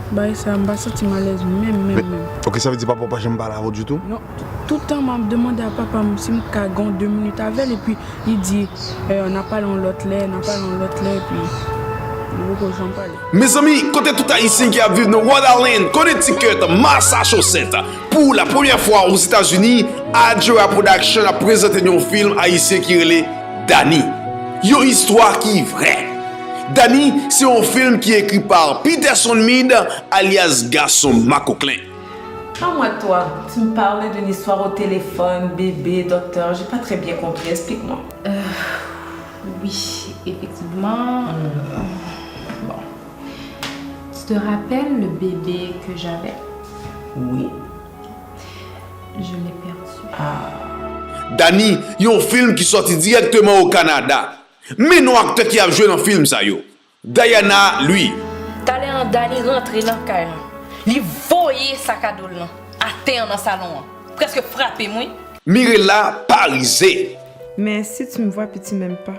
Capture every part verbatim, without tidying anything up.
Bagay sa, m pa santi m alèz menm, menm, menm. Ok, sa vle di papa w pa janm pale avè w ditou? Non, tout tan m ap demande a papa m si m ka gen de minit avè l, epi li di, eh, n a pale yon lòt lè, n a pale yon lòt lè, epi nou poko janm pale. Mezanmi, kote tout Ayisyen ki ap viv nan Rhode Island, Connecticut, Massachusetts, pou la premyè fwa Ozetazini, Adjera Production ap prezante n yon fim ayisyen ki rele Dany. Yon istwa ki vrè. Dany se yon fim ki ekri pa Peterson Mead, alyas Gason Makoklen. Parle-moi de toi. Tu me parlais d'une histoire au téléphone, bébé, docteur. J'ai pas très bien compris. Explique-moi. Euh, oui, effectivement. Hmm. Euh, bon. Tu te rappelles le bébé que j'avais? Oui. Je l'ai perdu. Ah. Dany, yon fim ki sòti dirèkteman o Kanada. Men non aktè ki ap jwe nan fim sa yo. Diana Louis. Talè an Dany rantre nan kay lan. Li voye sakado l lan atè an nan salon an. Prèske frape m, wi. Mirella Parise. Mais si tu me vois petit même pas.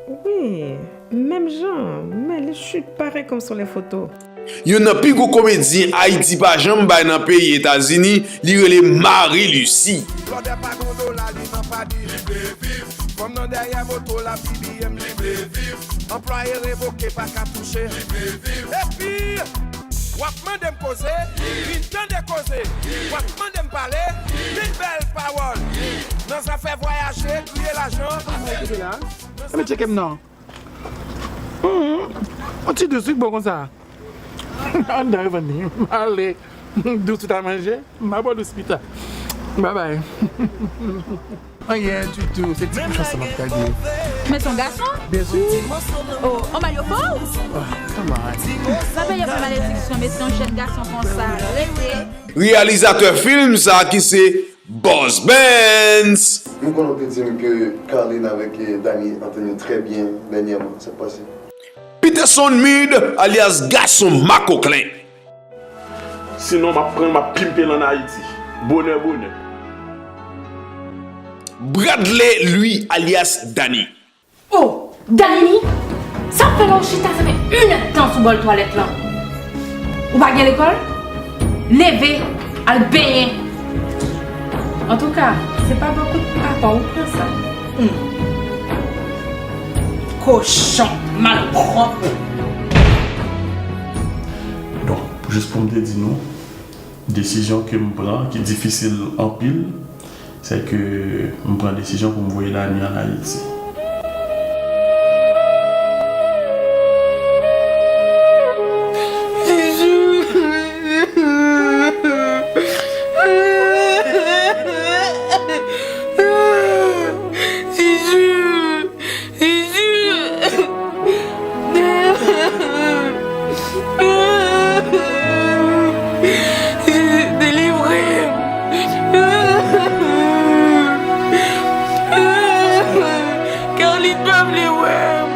Oui, menm jan, mais je suis pareil comme sur les photos. Youn nan pi gwo komedyen Ayiti pa janm bay nan peyi Etazini, li rele Marie Lucie. Blòdè pa gon dola, li nan padi. Li vle viv. Fanm nan dèyè moto la, B B M, li vle viv. Anplwaye revoke, pa ka touche. Li vle viv. Epi, w ap mande m koze, vin tande koze. W ap mande m pale, vin bèl pawòl. Nan zafè vwayaje, griye lajan. Sa w kite la? Ann tcheke m non. Hmm. On ti dous, wi, bon konsa. Anndan yo vann li. M ale. Dous ou ta manje, m a ba w dous pita. Bye bye. Anyen ditou, se ti kouch ansanm ap kage. Men se yon gason? Byen si. Oh, on mayo fò? Ah, come on. Sa peye pou malediksyon, men se yon jèn gason konsa. Rete. Reyalizatè fim sa ki se Boss Benz. M konnen w te di m ke Carline avèk, eh, Dany antann yo trè byen dènyèman. Sa k pase? Peterson Mead, alyas Gason Makoklen. Sinon, m ap pran l, m ap pimpe l ann Ayiti. Bonè, bonè. Bradley Louis, alyas Dany. Oh, Dany, sa ap fè la w chita, sa fè inèdtan sou bòl twalèt lan. Ou pa gen lekòl? Leve, al benyen. Antouka, se pa bò kout papa w pran sa. Hmm. Kochon, malpwòp. Donk, jis pou m te di nou, desizyon ke m pran, ki difisil anpil, se ke m pran desizyon pou m voye Dany ann Ayiti. Delivre m. Carline pa vle wè m.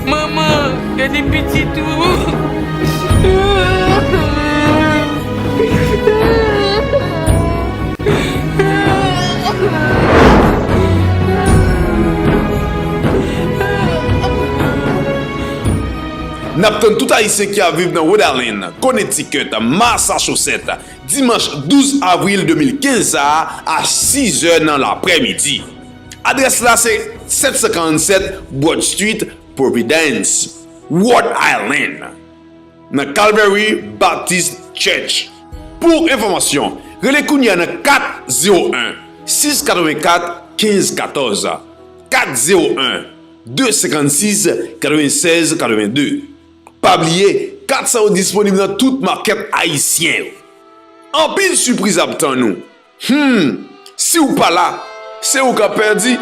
Manman, gade pitit ou. N ap tann tout Ayisyen ki ap viv nan Rhode Island, Connecticut, Massachusetts, dimanch douz avril de mil kenz sa a, a sizè nan laprèmidi. Adrès la se sèt san karannsèt Broad Street, Providence, Rhode Island, nan Calvary Baptist Church. Pou enfòmasyon, rele kounye a nan kat zewo en, sis katrevenkat, kenz katòz, kat zewo en, de senkannsis, katrevennsèz, katrevende. Pa bliye, kat sa yo disponib nan tout makèt ayisyen yo. Anpil sipriz ap tann ou. Hmm, si w pa la, se ou k ap pèdi.